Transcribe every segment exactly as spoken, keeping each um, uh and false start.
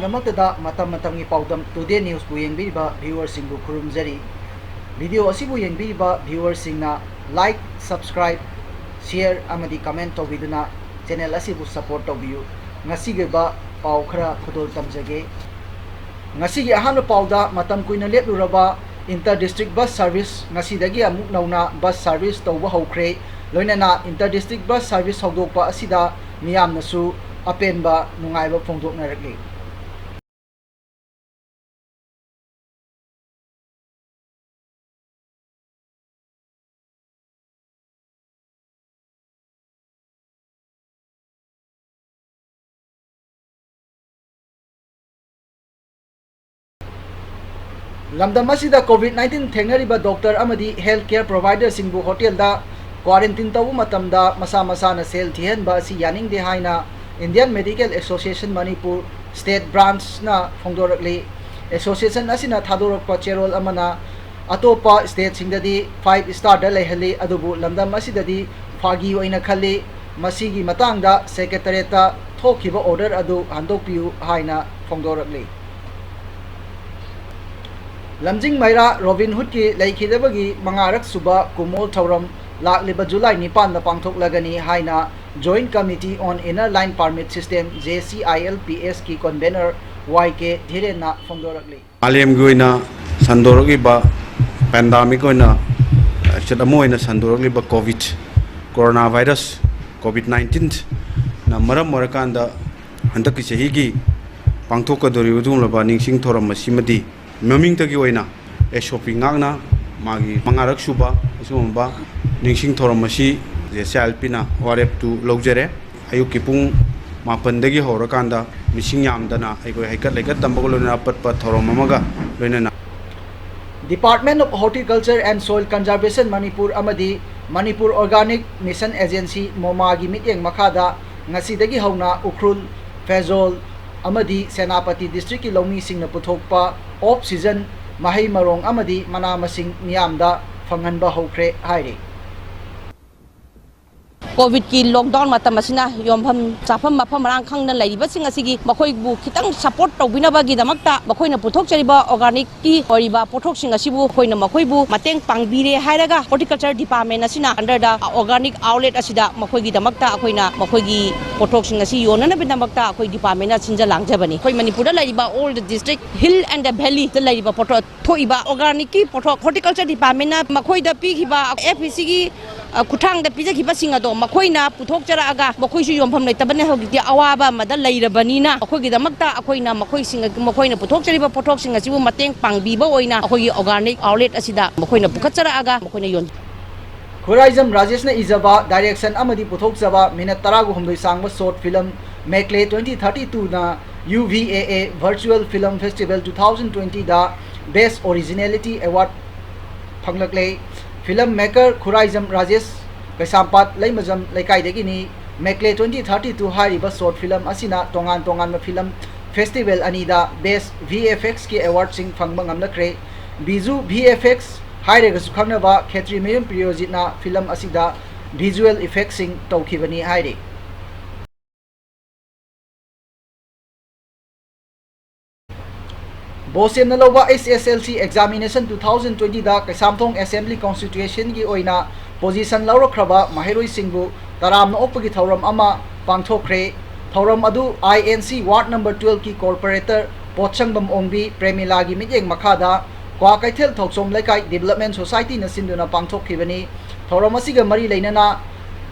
ꯗꯃꯛꯇꯗ ꯃꯇꯝ ꯃꯇꯝꯒꯤ ꯄꯥꯎꯗꯝ Today Newsꯄꯨ ꯌꯦꯡꯕꯤꯔꯤꯕ viewerꯁꯤꯡꯕꯨ ꯈꯨꯔꯨꯝꯖꯔꯤ꯫ Video ꯑꯁꯤꯕꯨ ꯌꯦꯡꯕꯤꯔꯤꯕ viewerꯁꯤꯡꯅ like, subscribe, share ꯑꯃꯗꯤ comment ꯇꯧꯕꯤꯗꯨꯅ channel ꯑꯁꯤꯕꯨ support ꯇꯧꯕꯤꯌꯨ꯫ ꯉꯁꯤꯒꯤ ꯑꯣꯏꯕ ꯄꯥꯎ ꯈꯔ ꯈꯨꯗꯣꯜ ꯇꯝꯖꯒꯦ꯫ ꯉꯁꯤꯒꯤ ꯑꯍꯥꯟꯕ ꯄꯥꯎꯗ, ꯃꯇꯝ ꯀꯨꯏꯅ ꯂꯦꯞꯂꯨꯔꯕ inter district bus service ꯉꯁꯤꯗꯒꯤ ꯑꯃꯨꯛ ꯅꯧꯅ bus service ꯇꯧꯕ ꯍꯧꯈ꯭ꯔꯦ꯫ ꯂꯣꯏꯅꯅ inter district bus service ꯍꯧꯗꯣꯛꯄ ꯑꯁꯤꯗ ꯃꯤꯌꯥꯝꯅꯁꯨ ꯑꯄꯦꯟꯕ ꯅꯨꯡꯉꯥꯏꯕ ꯐꯣꯡꯗꯣꯛꯅꯔꯛꯂꯤ꯫ ꯂꯝꯗꯝ ꯑꯁꯤꯗ COVID nineteen ꯊꯦꯡꯅꯔꯤꯕ doctor ꯑꯃꯗꯤ health care providerꯁꯤꯡꯕꯨ hotelꯗ quarantine ꯇꯧꯕ ꯃꯇꯝꯗ ꯃꯁꯥ ꯃꯁꯥꯅ ꯁꯦꯜ ꯊꯤꯍꯟꯕ ꯑꯁꯤ ꯌꯥꯅꯤꯡꯗꯦ ꯍꯥꯏꯅ Indian Medical Association Manipur state branchꯅ ꯐꯣꯡꯗꯣꯔꯛꯂꯤ꯫ Association ꯑꯁꯤꯅ ꯊꯥꯗꯣꯔꯛꯄ ꯆꯦꯔꯣꯜ ꯑꯃꯅ ꯑꯇꯣꯞꯄ stateꯁꯤꯡꯗꯗꯤ five starꯗ ꯂꯩꯍꯜꯂꯤ, ꯑꯗꯨꯕꯨ ꯂꯝꯗꯝ ꯑꯁꯤꯗꯗꯤ ꯐꯥꯒꯤ ꯑꯣꯏꯅ ꯈꯜꯂꯤ꯫ ꯃꯁꯤꯒꯤ ꯃꯇꯥꯡꯗ secretariatꯇ ꯊꯣꯛꯈꯤꯕ order ꯑꯗꯨ ꯍꯟꯗꯣꯛꯄꯤꯌꯨ ꯍꯥꯏꯅ ꯐꯣꯡꯗꯣꯔꯛꯂꯤ꯫ ꯂꯝꯖꯤꯡ ꯃꯩꯔꯥ Robin Hoodꯀꯤ ꯂꯩꯈꯤꯗꯕꯒꯤ ꯃꯉꯥꯔꯛ ꯁꯨꯕ ꯀꯨꯃꯣꯜ ꯊꯧꯔꯝ ꯂꯥꯛꯂꯤꯕ July ꯅꯤꯄꯥꯟꯗ ꯄꯥꯡꯊꯣꯛꯂꯒꯅꯤ ꯍꯥꯏꯅ Joint Committee on Inner Line Permit System, JCILPSꯀꯤ convener YK ꯙꯤꯔꯦꯟꯅ ꯐꯣꯡꯗꯣꯔꯛꯂꯤ꯫ ꯃꯥꯂꯦꯝꯒꯤ ꯑꯣꯏꯅ ꯁꯟꯗꯣꯔꯛꯂꯤꯕ pandemic ꯑꯣꯏꯅ, ꯂꯥꯏꯆꯠ ꯑꯃ ꯑꯣꯏꯅ ꯁꯟꯗꯣꯔꯛꯂꯤꯕ COVID, corona virus, COVID nineteenꯅ ꯃꯔꯝ ꯑꯣꯏꯔꯀꯥꯟꯗ ꯍꯟꯗꯛꯀꯤ ꯆꯍꯤꯒꯤ ꯄꯥꯡꯊꯣꯛꯀꯗꯧꯔꯤꯕ ꯑꯗꯨꯒꯨꯝꯂꯕ ꯅꯤꯡꯁꯤꯡ ꯊꯧꯔꯝ ꯑꯁꯤꯃꯗꯤ ꯃꯃꯤꯡꯇꯒꯤ ꯑꯣꯏꯅ SOP ꯉꯥꯛꯅ ꯃꯥꯒꯤ ꯃꯉꯥꯔꯛ ꯁꯨꯕ ꯑꯁꯤꯒꯨꯝꯕ ꯅꯤꯡꯁꯤꯡ ꯊꯧꯔꯝ ꯑꯁꯤ JCILPꯅ ꯋꯥꯔꯦꯞꯇꯨ ꯂꯧꯖꯔꯦ꯫ ꯑꯌꯨꯛꯀꯤ ꯄꯨꯡ ꯃꯥꯄꯟꯗꯒꯤ ꯍꯧꯔꯀꯥꯟꯗ ꯃꯤꯁꯤꯡ ꯌꯥꯝꯗꯅ ꯑꯩꯈꯣꯏ ꯍꯩꯀꯠ ꯂꯩꯀꯠ ꯇꯝꯕꯒ ꯂꯣꯏꯅꯅ ꯑꯄꯠꯄ ꯊꯧꯔꯝ ꯑꯃꯒ ꯂꯣꯏꯅꯅ Department of Horticulture and Soil Conservation Manipur ꯑꯃꯗꯤ Manipur Organic Mission Agency, MOMAꯒꯤ ꯃꯤꯠꯌꯦꯡ ꯃꯈꯥꯗ ꯉꯁꯤꯗꯒꯤ ꯍꯧꯅ ꯎꯈ꯭ꯔꯨꯜ, ꯐꯦꯖꯣꯜ ꯑꯃꯗꯤ ꯁꯦꯅꯥꯄꯇꯤ districtꯀꯤ ꯂꯧꯃꯤꯁꯤꯡꯅ ꯄꯨꯊꯣꯛꯄ off season ꯃꯍꯩ ꯃꯔꯣꯡ ꯑꯃꯗꯤ ꯃꯅꯥ ꯃꯁꯤꯡ ꯃꯤꯌꯥꯝꯗ ꯐꯪꯍꯟꯕ ꯍꯧꯈ꯭ꯔꯦ ꯍꯥꯏꯔꯤ꯫ ꯀꯣꯚꯤꯗꯀꯤ ꯂꯣꯛꯗꯥꯎꯟ ꯃꯇꯝ ꯑꯁꯤꯅ ꯌꯣꯟꯐꯝ ꯆꯥꯐꯝ ꯃꯐꯝ ꯃꯔꯥꯡ ꯈꯪꯗꯅ ꯂꯩꯔꯤꯕꯁꯤꯡ ꯑꯁꯤꯒꯤ ꯃꯈꯣꯏꯕꯨ ꯈꯤꯇꯪ ꯁꯄꯣꯔꯠ ꯇꯧꯕꯤꯅꯕꯒꯤꯗꯃꯛꯇ ꯃꯈꯣꯏꯅ ꯄꯨꯊꯣꯛꯆꯔꯤꯕ ꯑꯣꯔꯒꯥꯅꯤꯛꯀꯤ ꯑꯣꯏꯔꯤꯕ ꯄꯣꯠꯊꯣꯛꯁꯤꯡ ꯑꯁꯤꯕꯨ ꯑꯩꯈꯣꯏꯅ ꯃꯈꯣꯏꯕꯨ ꯃꯇꯦꯡ ꯄꯥꯡꯕꯤꯔꯦ ꯍꯥꯏꯔꯒ ꯍꯣꯔꯇꯤꯀꯜꯆꯔ ꯗꯤꯄꯥꯔꯠꯃꯦꯟ ꯑꯁꯤꯅ ꯑꯟꯗꯔꯗ ꯑꯣꯔꯒꯥꯅꯤꯛ ꯑꯥꯎꯠꯂꯦꯠ ꯑꯁꯤꯗ ꯃꯈꯣꯏꯒꯤꯗꯃꯛꯇ ꯑꯩꯈꯣꯏꯅ ꯃꯈꯣꯏꯒꯤ ꯄꯣꯠꯊꯣꯛꯁꯤꯡ ꯑꯁꯤ ꯌꯣꯟꯅꯅꯕꯒꯤꯗꯃꯛꯇ ꯑꯩꯈꯣꯏ ꯗꯤꯄꯥꯔꯠꯃꯦꯟꯅ ꯁꯤꯟꯖ ꯂꯥꯡꯖꯕꯅꯤ꯫ ꯑꯩꯈꯣꯏ ꯃꯅꯤꯄꯨꯔꯗ ꯂꯩꯔꯤꯕ all the district, hill and the valley ꯗ ꯂꯩꯔꯤꯕ ꯄꯣꯠꯊꯣꯛ ꯊꯣꯛꯏꯕ ꯑꯣꯔꯒꯥꯅꯤꯛꯀꯤ ꯄꯣꯠꯊꯣꯛ ꯍꯣꯔꯇꯤꯀꯜꯆꯔ ꯗꯤꯄꯥꯔꯠꯃꯦꯟꯅ ꯃꯈꯣꯏꯗ ꯄꯤꯈꯤꯕ ꯑꯦꯐ ꯄꯤ ꯁꯤꯒꯤ ꯈꯨꯠꯊꯥꯡꯗ ꯄꯤꯖꯈꯤꯕꯁꯤꯡ ꯑꯗꯣ ꯃꯈꯣꯏꯅ ꯄꯨꯊꯣꯛꯆꯔꯛꯑꯒ ꯃꯈꯣꯏꯁꯨ ꯌꯣꯟꯐꯝ ꯂꯩꯇꯕꯅ ꯍꯧꯖꯤꯛꯇꯤ ꯑꯋꯥꯕ ꯑꯃꯗ ꯂꯩꯔꯕꯅꯤꯅ, ꯑꯩꯈꯣꯏꯒꯤꯗꯃꯛꯇ ꯑꯩꯈꯣꯏꯅ ꯃꯈꯣꯏꯁꯤꯡ, ꯃꯈꯣꯏꯅ ꯄꯨꯊꯣꯛꯆꯔꯤꯕ ꯄꯣꯠꯊꯣꯛꯁꯤꯡ ꯑꯁꯤꯕꯨ ꯃꯇꯦꯡ ꯄꯥꯡꯕꯤꯕ ꯑꯣꯏꯅ ꯑꯩꯈꯣꯏꯒꯤ ꯑꯣꯔꯒꯥꯅꯤꯛ ꯑꯥꯎꯠꯂꯦꯠ ꯑꯁꯤꯗ ꯃꯈꯣꯏꯅ ꯄꯨꯈꯠꯆꯔꯛꯑꯒ ꯃꯈꯣꯏꯅ ꯌꯣꯟ ꯈꯨꯔꯥꯏꯖꯝ ꯔꯥꯖꯦꯁꯅ ꯏꯖꯕ, ꯗꯥꯏꯔꯦꯛꯁꯟ ꯑꯃꯗꯤ ꯄꯨꯊꯣꯛꯆꯕ ꯃꯤꯅꯠ ꯇꯔꯥꯒ ꯍꯨꯝꯗꯣꯏ ꯁꯥꯡꯕ ꯁꯣꯔꯠ ꯐꯤꯂꯝ ꯃꯦꯀ꯭ꯂꯦ twenty thirty two ꯅ U V A A Virtual Film Festival two thousand twenty ꯗ Best Originality Award ꯐꯪꯂꯛꯂꯦ꯫ ꯐꯤꯂꯝ ꯃꯦꯀꯔ ꯈꯨꯔꯥꯏꯖꯝ ꯔꯥꯖꯦꯁ, ꯀꯩꯁꯥꯝꯄꯥꯠ ꯂꯩꯃꯖꯝ ꯂꯩꯀꯥꯏꯗꯒꯤꯅꯤ꯫ ꯃꯦꯀ꯭ꯂꯦ twenty thirty two ꯍꯥꯏꯔꯤꯕ ꯁꯣꯔꯠ ꯐꯤꯂꯝ ꯑꯁꯤꯅ ꯇꯣꯉꯥꯟ ꯇꯣꯉꯥꯟꯕ ꯐꯤꯂꯝ ꯐꯦꯁꯇꯤꯚꯦꯜ ꯑꯅꯤꯗ Best V F X ꯀꯤ ꯑꯦꯋꯥꯔꯗꯁꯤꯡ ꯐꯪꯕ ꯉꯝꯂꯛꯈ꯭ꯔꯦ꯫ ꯕꯤꯖꯨ V F X ꯍꯥꯏꯔꯒꯁꯨ ꯈꯪꯅꯕ ꯈꯦꯇ꯭ꯔꯤꯃꯌꯨꯝ ꯄ꯭ꯔꯤꯌꯣꯖꯤꯠꯅ ꯐꯤꯂꯝ ꯑꯁꯤꯗ ꯚꯤꯖꯨꯑꯦꯜ ꯏꯐꯦꯛꯁꯤꯡ ꯇꯧꯈꯤꯕꯅꯤ ꯍꯥꯏꯔꯤ꯫ ꯕꯣꯁꯦꯝꯅ ꯂꯧꯕ H S L C examination two thousand twenty ꯗ ꯀꯩꯁꯥꯝꯊꯣꯡ ꯑꯦꯁꯦꯝꯕ꯭ꯂꯤ ꯀꯣꯟꯁꯇꯤꯇ꯭ꯌꯨꯁꯟꯒꯤ ꯑꯣꯏꯅ ꯄꯣꯖꯤꯁꯟ ꯂꯧꯔꯛꯈ꯭ꯔꯕ ꯃꯍꯩꯔꯣꯏꯁꯤꯡꯕꯨ ꯇꯔꯥꯝꯅ ꯑꯣꯛꯄꯒꯤ ꯊꯧꯔꯝ ꯑꯃ ꯄꯥꯡꯊꯣꯛꯈ꯭ꯔꯦ꯫ ꯊꯧꯔꯝ ꯑꯗꯨ I N C ward number twelve ꯀꯤ ꯀꯣꯔꯄꯣꯔꯦꯇꯔ ꯄꯣꯠꯁꯪꯕꯝ ꯑꯣꯡꯕꯤ ꯄ꯭ꯔꯦꯃꯤꯂꯥꯒꯤ ꯃꯤꯠꯌꯦꯡ ꯃꯈꯥꯗ ꯀ꯭ꯋꯥꯀꯩꯊꯦꯜ ꯊꯣꯛꯆꯣꯝ ꯂꯩꯀꯥꯏ ꯗꯤꯕꯦꯂꯞꯃꯦꯟ ꯁꯣꯁꯥꯏꯇꯤꯅ ꯁꯤꯟꯗꯨꯅ ꯄꯥꯡꯊꯣꯛꯈꯤꯕꯅꯤ꯫ ꯊꯧꯔꯝ ꯑꯁꯤꯒ ꯃꯔꯤ ꯂꯩꯅꯅ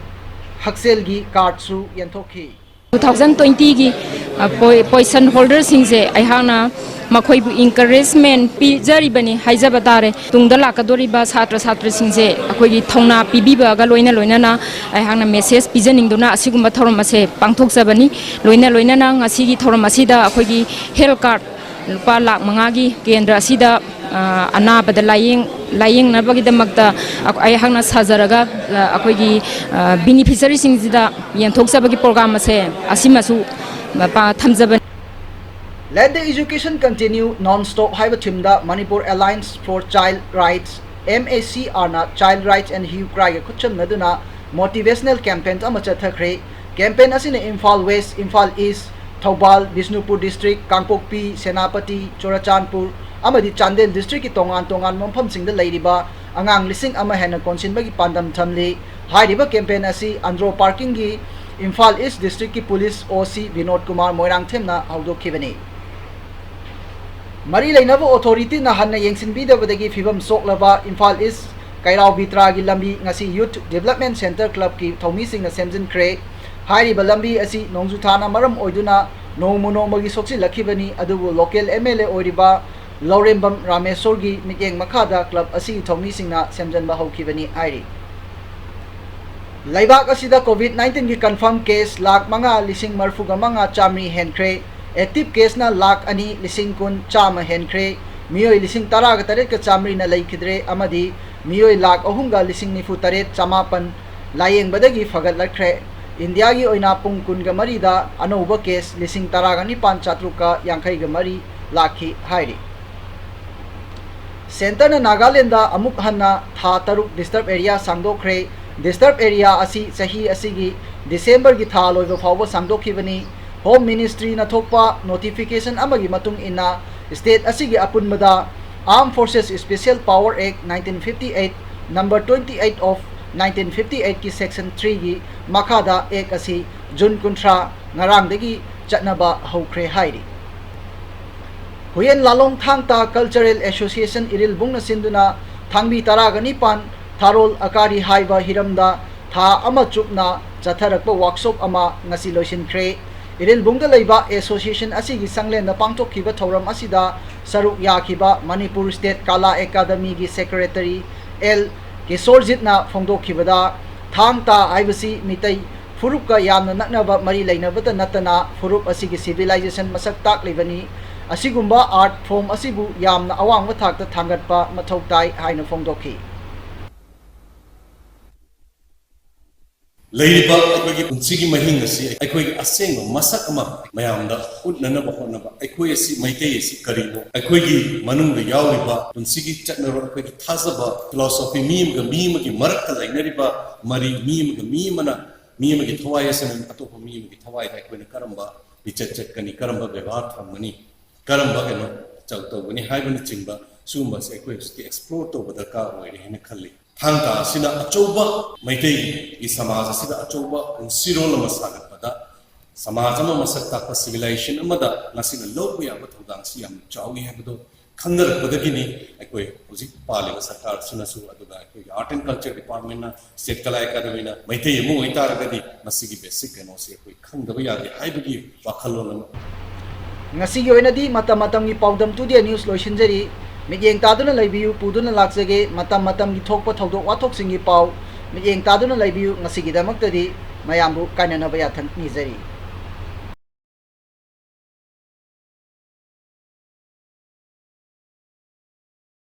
ꯍꯛꯁꯦꯜꯒꯤ ꯀꯥꯔꯗꯁꯨ ꯌꯦꯟꯊꯣꯛꯈꯤ꯫ Two thousand twenty ꯒꯤ, ꯑ, ꯄꯣꯏ-, ꯄꯣꯖꯤꯁꯟ ꯍꯣꯜꯗꯔꯁꯤꯡꯁꯦ ꯑꯩꯍꯥꯛꯅ ꯃꯈꯣꯏꯕꯨ ꯏꯟꯀꯔꯦꯖꯃꯦꯟ ꯄꯤꯖꯔꯤꯕꯅꯤ ꯍꯥꯏꯖꯕ ꯇꯥꯔꯦ꯫ ꯇꯨꯡꯗ ꯂꯥꯛꯀꯗꯧꯔꯤꯕ ꯁꯥꯇ꯭ꯔ ꯁꯥꯇ꯭ꯔꯤꯁꯤꯡꯁꯦ ꯑꯩꯈꯣꯏꯒꯤ ꯊꯧꯅꯥ ꯄꯤꯕꯤꯕꯒ ꯂꯣꯏꯅ ꯂꯣꯏꯅꯅ ꯑꯩꯍꯥꯛꯅ ꯃꯦꯁꯦꯖ ꯄꯤꯖꯅꯤꯡꯗꯨꯅ ꯑꯁꯤꯒꯨꯝꯕ ꯊꯧꯔꯝ ꯑꯁꯦ ꯄꯥꯡꯊꯣꯛꯆꯕꯅꯤ꯫ ꯂꯣꯏꯅ ꯂꯣꯏꯅꯅ ꯉꯁꯤꯒꯤ ꯊꯧꯔꯝ ꯑꯁꯤꯗ ꯑꯩꯈꯣꯏꯒꯤ ꯍꯦꯜꯊ ꯀꯥꯔꯗ ꯂꯨꯄꯥ ꯂꯥꯈ ꯃꯉꯥꯒꯤ ꯀꯦꯟꯗ꯭ꯔ ꯑꯁꯤꯗ, ꯑ, ꯑꯅꯥꯕꯗ ꯂꯥꯌꯦꯡ-, ꯂꯥꯌꯦꯡꯅꯕꯒꯤꯗꯃꯛꯇ ꯑꯩꯍꯥꯛꯅ ꯁꯥꯖꯔꯒ, ꯑ, ꯑꯩꯈꯣꯏꯒꯤ, ꯑ, ꯕꯤꯅꯤꯐꯤꯁꯔꯤꯁꯤꯡꯁꯤꯗ ꯌꯦꯟꯊꯣꯛꯆꯕꯒꯤ ꯄ꯭ꯔꯣꯒ꯭ꯔꯥꯝ ꯑꯁꯦ ꯑꯁꯤꯃꯁꯨ ꯃꯄꯥ-, ꯊꯝꯖꯕꯅꯤ꯫ Let the Education Continue Non-Stop ꯍꯥꯏꯕ ꯊꯤꯝꯗ Manipur Alliance for Child Rights, M A C R ꯅ Child Rights and Hue Cry ꯒ ꯈꯨꯠꯁꯝꯅꯗꯨꯅ ꯃꯣꯇꯤꯚꯦꯁꯅꯦꯜ ꯀꯦꯝꯄꯦꯟ ꯑꯃ ꯆꯠꯊꯈ꯭ꯔꯦ꯫ ꯀꯦꯝꯄꯦꯟ ꯑꯁꯤꯅ ꯏꯝꯐꯥꯜ ꯋꯦꯁ, ꯏꯝꯐꯥꯜ ꯏꯁ, ꯊꯧꯕꯥꯜ, ꯕꯤꯁꯅꯨꯄꯨꯔ ꯗꯤꯁꯇ꯭ꯔꯤꯛ, ꯀꯥꯡꯄꯣꯛꯄꯤ, ꯁꯦꯅꯥꯄꯇꯤ, ꯆꯨꯔꯆꯥꯟꯄꯨꯔ ꯑꯃꯗꯤ ꯆꯥꯟꯗꯦꯜ ꯗꯤꯁꯇ꯭ꯔꯤꯛꯀꯤ ꯇꯣꯉꯥꯟ ꯇꯣꯉꯥꯟꯕ ꯃꯐꯝꯁꯤꯡꯗ ꯂꯩꯔꯤꯕ ꯑꯉꯥꯡ ꯂꯤꯁꯤꯡ ꯑꯃ ꯍꯦꯟꯅ ꯀꯣꯟꯁꯤꯟꯕꯒꯤ ꯄꯥꯟꯗꯝ ꯊꯝꯂꯤ꯫ ꯍꯥꯏꯔꯤꯕ ꯀꯦꯝꯄꯦꯟ ꯑꯁꯤ ꯑꯟꯗ꯭ꯔꯣ ꯄꯥꯔꯀꯤꯡꯒꯤ ꯏꯝꯐꯥꯜ ꯏꯁ ꯗꯤꯁꯇ꯭ꯔꯤꯛꯀꯤ ꯄꯨꯂꯤꯁ ꯑꯣ ꯁꯤ ꯕꯤꯅꯣꯗ ꯀꯨꯃꯥꯔ ꯃꯣꯏꯔꯥꯡꯊꯦꯝꯅ ꯍꯧꯗꯣꯛꯈꯤꯕꯅꯤ꯫ ꯃꯔꯤ ꯂꯩꯅꯕ ꯑꯣꯊꯣꯔꯤꯇꯤꯅ ꯍꯟꯅ ꯌꯦꯡꯁꯤꯟꯕꯤꯗꯕꯗꯒꯤ ꯐꯤꯕꯝ ꯁꯣꯛꯂꯕ ꯏꯝꯐꯥꯜ ꯏꯁ ꯀꯩꯔꯥꯎ ꯕꯤꯇ꯭ꯔꯥꯒꯤ ꯂꯝꯕꯤ ꯉꯁꯤ ꯌꯨꯊ ꯗꯤꯕꯂꯞꯃꯦꯟ ꯁꯦꯟꯇꯔ ꯀ꯭ꯂꯕꯀꯤ ꯊꯧꯃꯤꯁꯤꯡꯅ ꯁꯦꯝꯖꯤꯟꯈ꯭ꯔꯦ꯫ ꯍꯥꯏꯔꯤꯕ ꯂꯝꯕꯤ ꯑꯁꯤ ꯅꯣꯡꯖꯨꯊꯥꯅ ꯃꯔꯝ ꯑꯣꯏꯗꯨꯅ ꯅꯣꯡꯃ ꯅꯣꯡꯃꯒꯤ ꯁꯣꯛꯆꯤꯜꯂꯛꯈꯤꯕꯅꯤ, ꯑꯗꯨꯕꯨ ꯂꯣꯀꯦꯜ ꯑꯦꯝ ꯑꯦꯜ ꯑꯦ ꯑꯣꯏꯔꯤꯕ ꯂꯧꯔꯦꯝꯕꯝ ꯔꯥꯃꯦꯁꯣꯔꯒꯤ ꯃꯤꯠꯌꯦꯡ ꯃꯈꯥꯗ ꯀ꯭ꯂꯕ ꯑꯁꯤꯒꯤ ꯊꯧꯃꯤꯁꯤꯡꯅ ꯁꯦꯝꯖꯤꯟꯕ ꯍꯧꯈꯤꯕꯅꯤ ꯍꯥꯏꯔꯤ꯫ ꯂꯩꯕꯥꯛ ꯑꯁꯤꯗ ꯀꯣꯚꯤꯗ ꯅꯥꯏꯟꯇꯤꯟꯒꯤ ꯀꯟꯐꯥꯔꯝ ꯀꯦꯁ ꯂꯥꯈ ꯃꯉꯥ ꯂꯤꯁꯤꯡ ꯃꯔꯤꯐꯨꯒ ꯃꯉꯥ ꯆꯥꯃꯔꯤ ꯍꯦꯟꯈ꯭ꯔꯦ꯫ ꯑꯦꯛꯇꯤꯚ ꯀꯦꯁꯅ ꯂꯥꯈ ꯑꯅꯤ ꯂꯤꯁꯤꯡ ꯀꯨꯟ ꯆꯥꯝꯃ ꯍꯦꯟꯈ꯭ꯔꯦ꯫ ꯃꯤꯑꯣꯏ ꯂꯤꯁꯤꯡ ꯇꯔꯥꯒ ꯇꯔꯦꯠꯀ ꯆꯥꯃꯔꯤꯅ ꯂꯩꯈꯤꯗ꯭ꯔꯦ ꯑꯃꯗꯤ ꯃꯤꯑꯣꯏ ꯂꯥꯈ ꯑꯍꯨꯝꯒ ꯂꯤꯁꯤꯡ ꯅꯤꯐꯨ ꯇꯔꯦꯠ ꯆꯃꯥꯄꯟ ꯂꯥꯌꯦꯡꯕꯗꯒꯤ ꯐꯒꯠꯂꯛꯈ꯭ꯔꯦ꯫ ꯏꯟꯗꯤꯌꯥꯒꯤ ꯑꯣꯏꯅ ꯄꯨꯡ ꯀꯨꯟꯒ ꯃꯔꯤꯗ ꯑꯅꯧꯕ ꯀꯦꯁ ꯂꯤꯁꯤꯡ ꯇꯔꯥꯒ ꯅꯤꯄꯥꯟ ꯆꯥꯇ꯭ꯔꯨꯛꯀ ꯌꯥꯡꯈꯩꯒ ꯃꯔꯤ ꯂꯥꯛꯈꯤ ꯍꯥꯏꯔꯤ꯫ ꯁꯦꯟꯇꯔꯅ ꯅꯥꯒꯥꯂꯦꯟꯗ ꯑꯃꯨꯛ ꯍꯟꯅ ꯊꯥ ꯇꯔꯨꯛ ꯗꯤꯁꯇꯔꯕ ꯑꯦꯔꯤꯌꯥ ꯁꯥꯡꯗꯣꯛꯈ꯭ꯔꯦ꯫ ꯗꯤꯁꯇꯔꯕ ꯑꯦꯔꯤꯌꯥ ꯑꯁꯤ ꯆꯍꯤ ꯑꯁꯤꯒꯤ ꯗꯤꯁꯦꯝꯕꯔꯒꯤ ꯊꯥ ꯂꯣꯏꯕ ꯐꯥꯎꯕ ꯁꯥꯡꯗꯣꯛꯈꯤꯕꯅꯤ꯫ ꯍꯣꯝ ꯃꯤꯅꯤꯁꯇ꯭ꯔꯤꯅ ꯊꯣꯛꯄ ꯅꯣꯇꯤꯐꯤꯀꯦꯁꯟ ꯑꯃꯒꯤ ꯃꯇꯨꯡ ꯏꯟꯅ, ꯁ꯭ꯇꯦꯠ ꯑꯁꯤꯒꯤ ꯑꯄꯨꯟꯕꯗ Armed Forces Special Power Act nineteen fifty eight, number twenty eight of nineteen fifty eight ꯀꯤ section three ꯒꯤ ꯃꯈꯥꯗ ꯑꯦꯛ ꯑꯁꯤ ꯖꯨꯟ ꯀꯨꯟꯊ꯭ꯔꯥ, ꯉꯔꯥꯡꯗꯒꯤ ꯆꯠꯅꯕ ꯍꯧꯈ꯭ꯔꯦ ꯍꯥꯏꯔꯤ꯫ ꯍꯨꯌꯦꯟ ꯂꯥꯂꯣꯡ ꯊꯥꯡ ꯇꯥ ꯀꯜꯆꯔꯦꯜ ꯑꯦꯁꯣꯁꯤꯌꯦꯁꯟ ꯏꯔꯤꯜꯕꯨꯡꯅ ꯁꯤꯟꯗꯨꯅ ꯊꯥꯡꯕꯤ ꯇꯔꯥꯒ ꯅꯤꯄꯥꯟ ꯊꯥꯔꯣꯜ ꯑꯀꯥꯔꯤ ꯍꯥꯏꯕ ꯍꯤꯔꯝꯗ ꯊꯥ ꯑꯃ ꯆꯨꯞꯅ ꯆꯠꯊꯔꯛꯄ ꯋꯥꯔꯛꯁꯣꯞ ꯑꯃ ꯉꯁꯤ ꯂꯣꯏꯁꯤꯟꯈ꯭ꯔꯦ꯫ ꯏꯔꯤꯜꯕꯨꯡꯗ ꯂꯩꯕ ꯑꯦꯁꯣꯁꯤꯌꯦꯁꯟ ꯑꯁꯤꯒꯤ ꯆꯪꯂꯦꯟꯗ ꯄꯥꯡꯊꯣꯛꯈꯤꯕ ꯊꯧꯔꯝ ꯑꯁꯤꯗ ꯁꯔꯨꯛ ꯌꯥꯈꯤꯕ ꯃꯅꯤꯄꯨꯔ ꯁ꯭ꯇꯦꯠ ꯀꯂꯥ ꯑꯦꯀꯥꯗꯃꯤꯒꯤ ꯁꯦꯀ꯭ꯔꯦꯇꯔꯤ ꯑꯦꯜ ꯀꯤꯁꯣꯔꯖꯤꯠꯅ ꯐꯣꯡꯗꯣꯛꯈꯤꯕꯗ, ꯊꯥꯡ ꯇꯥ ꯍꯥꯏꯕꯁꯤ ꯃꯤꯇꯩ ꯐꯨꯔꯨꯞꯀ ꯌꯥꯝꯅ ꯅꯛꯅꯕ ꯃꯔꯤ ꯂꯩꯅꯕꯇ ꯅꯠꯇꯅ ꯐꯨꯔꯨꯞ ꯑꯁꯤꯒꯤ ꯁꯤꯚꯤꯂꯥꯏꯖꯦꯁꯟ ꯃꯁꯛ ꯇꯥꯛꯂꯤꯕꯅꯤ꯫ ꯑꯁꯤꯒꯨꯝꯕ ꯑꯥꯔꯠ ꯐꯣꯔꯝ ꯑꯁꯤꯕꯨ ꯌꯥꯝꯅ ꯑꯋꯥꯡꯕ ꯊꯥꯛꯇ ꯊꯥꯡꯒꯠꯄ ꯃꯊꯧ ꯇꯥꯏ ꯍꯥꯏꯅ ꯐꯣꯡꯗꯣꯛꯈꯤ꯫ ꯂꯩꯔꯤꯕ ꯑꯩꯈꯣꯏꯒꯤ ꯄꯨꯟꯁꯤꯒꯤ ꯃꯍꯤꯡ ꯑꯁꯤ ꯑꯩꯈꯣꯏꯒꯤ ꯑꯁꯦꯡꯕ ꯃꯁꯛ ꯑꯃ ꯃꯌꯥꯝꯗ ꯎꯠꯅꯅꯕ ꯍꯣꯠꯅꯕ, ꯑꯩꯈꯣꯏ ꯑꯁꯤ ꯃꯩꯇꯩ ꯑꯁꯤ ꯀꯔꯤꯅꯣ, ꯑꯩꯈꯣꯏꯒꯤ ꯃꯅꯨꯡꯗ ꯌꯥꯎꯔꯤꯕ ꯄꯨꯟꯁꯤꯒꯤ ꯆꯠꯅꯔꯣꯜ, ꯑꯩꯈꯣꯏꯒꯤ ꯊꯥꯖꯕ, philosophy, ꯃꯤ ꯑꯃꯒ ꯃꯤ ꯑꯃꯒꯤ ꯃꯔꯛꯇ ꯂꯩꯅꯔꯤꯕ ꯃꯔꯤ, ꯃꯤ ꯑꯃꯒ ꯃꯤ ꯑꯃꯅ, ꯃꯤ ꯑꯃꯒꯤ ꯊꯋꯥꯏ ꯑꯁꯤꯅ ꯑꯇꯣꯞꯄ ꯃꯤ ꯑꯃꯒꯤ ꯊꯋꯥꯏꯗ ꯑꯩꯈꯣꯏꯅ ꯀꯔꯝꯕ ꯂꯤꯆꯠ ꯆꯠꯀꯅꯤ, ꯀꯔꯝꯕ ꯕꯦꯕꯥꯔ ꯊꯝꯒꯅꯤ, ꯀꯔꯝꯕ ꯀꯩꯅꯣ ꯇꯧꯒꯅꯤ ꯍꯥꯏꯕꯅꯆꯤꯡꯕ ꯁꯤꯒꯨꯝꯕꯁꯦ ꯑꯩꯈꯣꯏ ꯍꯧꯖꯤꯛꯇꯤ explore ꯇꯧꯕ ꯗꯔꯀꯥꯔ ꯑꯣꯏꯔꯦ ꯍꯥꯏꯅ ꯈꯜꯂꯤ꯫ ꯊꯥꯡ ꯇꯥ ꯑꯁꯤꯅ ꯑꯆꯧꯕ ꯃꯩꯇꯩꯒꯤ ꯁꯃꯥꯖ ꯑꯁꯤꯗ ꯑꯆꯧꯕ ꯄꯨꯟꯁꯤꯔꯣꯜ ꯑꯃ ꯁꯥꯒꯠꯄꯗ, ꯁꯃꯥꯖ ꯑꯃ ꯃꯁꯛ ꯇꯥꯛꯄ civilization ꯑꯃꯗ ꯃꯁꯤꯅ ꯂꯧꯕ ꯌꯥꯕ ꯊꯧꯗꯥꯡꯁꯤ ꯌꯥꯝꯅ ꯆꯥꯎꯏ ꯍꯥꯏꯕꯗꯨ ꯈꯪꯅꯔꯛꯄꯗꯒꯤꯅꯤ ꯑꯩꯈꯣꯏ ꯍꯧꯖꯤꯛ ꯄꯥꯜꯂꯤꯕ ꯁꯔꯀꯥꯔꯁꯤꯅꯁꯨ, ꯑꯗꯨꯒ ꯑꯩꯈꯣꯏꯒꯤ Art and Culture Departmentꯅ, State Kala Academyꯅ Meitei ꯑꯃ ꯑꯣꯏꯇꯥꯔꯒꯗꯤ ꯃꯁꯤꯒꯤ basic ꯀꯩꯅꯣꯁꯤ ꯑꯩꯈꯣꯏ ꯈꯪꯗꯕ ꯌꯥꯗꯦ ꯍꯥꯏꯕꯒꯤ ꯋꯥꯈꯜꯂꯣꯟ ꯑꯃ꯫ ꯉꯁꯤꯒꯤ ꯑꯣꯏꯅꯗꯤ ꯃꯇꯝ ꯃꯇꯝꯒꯤ ꯄꯥꯎꯗꯝ Today News ꯂꯣꯏꯁꯤꯟꯖꯔꯤ꯫ ꯃꯤꯠꯌꯦꯡ ꯇꯥꯗꯨꯅ ꯂꯩꯕꯤꯌꯨ, ꯄꯨꯗꯨꯅ ꯂꯥꯛꯆꯒꯦ ꯃꯇꯝ ꯃꯇꯝꯒꯤ ꯊꯣꯛꯄ ꯊꯧꯗꯣꯛ ꯋꯥꯊꯣꯛꯁꯤꯡꯒꯤ ꯄꯥꯎ꯫ ꯃꯤꯠꯌꯦꯡ ꯇꯥꯗꯨꯅ ꯂꯩꯕꯤꯌꯨ꯫ ꯉꯁꯤꯒꯤꯗꯃꯛꯇꯗꯤ ꯃꯌꯥꯝꯕꯨ ꯀꯥꯏꯅꯅꯕ ꯌꯥꯊꯪ ꯅꯤꯖꯔꯤ꯫